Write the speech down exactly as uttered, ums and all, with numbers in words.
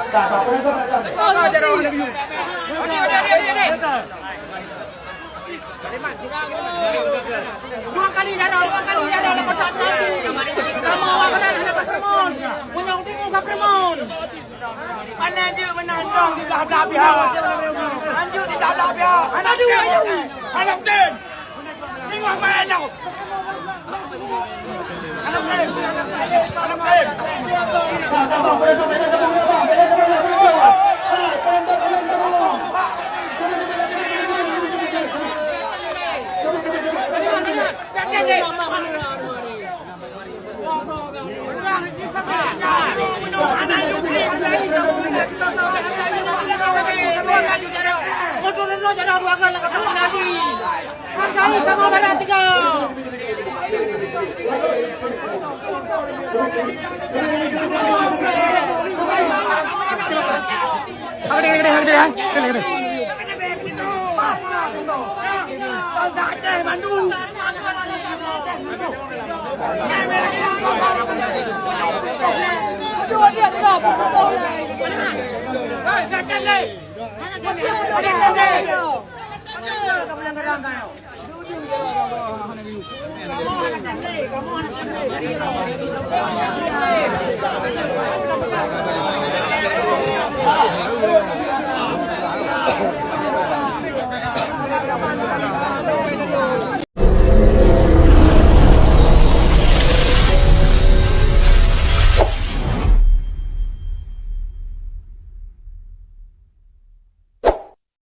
Dua kali darah, dua kali darah, lepas satu. Kamu awak kalian hana ka Fremon. Punya timu ka Fremon. Mana je menantang tidak ada pihak. Lanjut tidak ada pihak. Hana dua, hana dua. Hana dua. Tengok main tau.